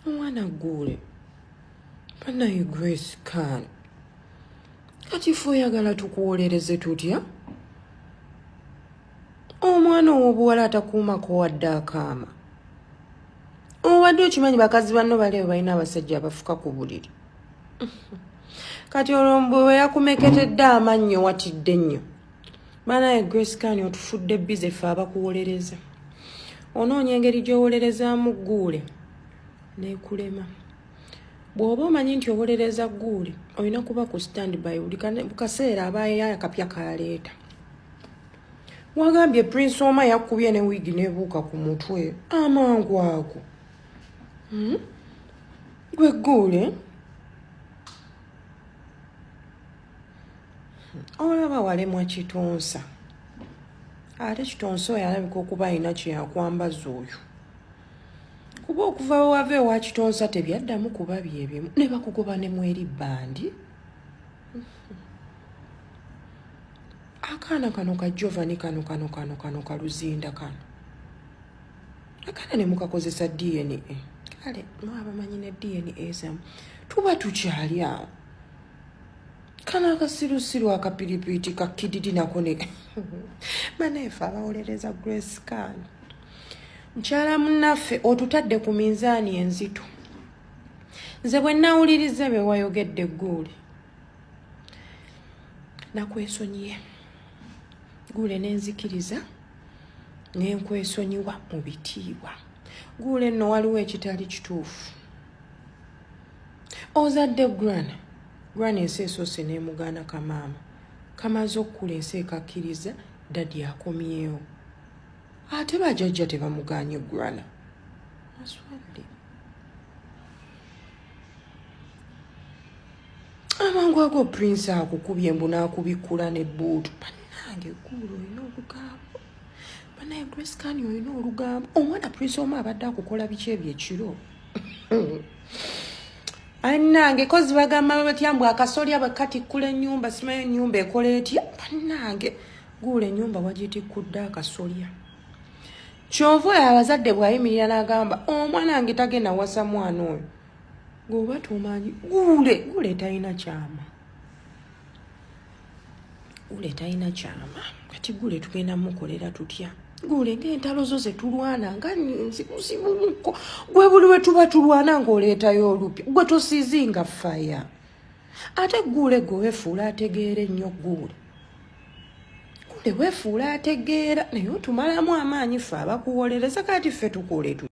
Omwana gguule banaye Grace Khan, kati fe oyagala tukuwolereze tutya? Omwana ow'obuwala atakuumako wadde akaama. Obadde okimanyi bakazi banno bali balina abasajja abafuka ku buliri. Kati olwo bwe yakumeketedde amannyo watidde nnyo. Banaye Grace Khan, otufudde bize ffe abakuwolereza. Onoonya engeri gy'owolerezaamu gguule nekulema. Bw'oba omanyi nti owolereza gguule, olina kuba ku stand by buli kaseera abayo akapya kaleeta. Wagambye Prince Omar yakubye ne wiigi nebuuka ku mutwe amangu ago. Gwe gguule olaba walemwa Kitonsa, ate Kitonsa oyo alabika okuba alina kyeyakwambaza oyo, kuba okuva wewava ewa Kitonsa tebyaddamu kuba byebimu, ne bakugoba ne mweri bandi. Akaana kano ka Jovani kano kano kano kano kaluzinda kano akaana ne mukakozesa DNA. Kale mwabamanyi ne DNA zamu tuba tukyali awo. Kano akasirusiru akapiripiiti kakididi nako ne maneefe abawolereza Grace Khan. Nkyala munnaffe, otutadde ku minzaani enzito. Nze bwe nawuliriza bye wayogedde gguule, nakwesonyiye guule, nenzikiriza nenkwesonyiwa mu bitiibwa. Guule nno waliwo ekitali kituufu. Ozadde grana, grana ensi esoose n'emugaana, kamaama kamaze okukula ensi ekakkiriza daddy akomyewo, ate bajajja tebamuganye. Grana aswadde amangu ago Prince akukubye mbu n'akubikkula n'ebbuutu. Bannange, guulu olina olugambo. Banaye Grace Khan, olina olugambo. Omwana Prince omu abadde akukola biki ebyo ekiro? Bannange, kozi bagamba batya mbu akasolya bwe katikkula ennyumba, simanyi ennyumba ekola etya. Bannange guula, ennyumba wagitikkudde akasolya. Kyova oyo abazadde bw'ayimirira n'agamba omwana wange tagenda wasa mwana oyo, gweoba tomanyi. Guule, guule talina kyama, guule talina kyama. Kati guule tugenda mukolera tutya? Guule, ngaentalo zo zetulwana nga nzibuzibuko. Gwe buli we tuba tulwana ng'oleetayo olupya. Gwe tosizinga faya. Ate guule gwe weefuula ategeera ennyo. Guule, guule weefuula ategeera, naye otumalamu amaanyi ffe abakuwolereza. Kati ffe tukole tu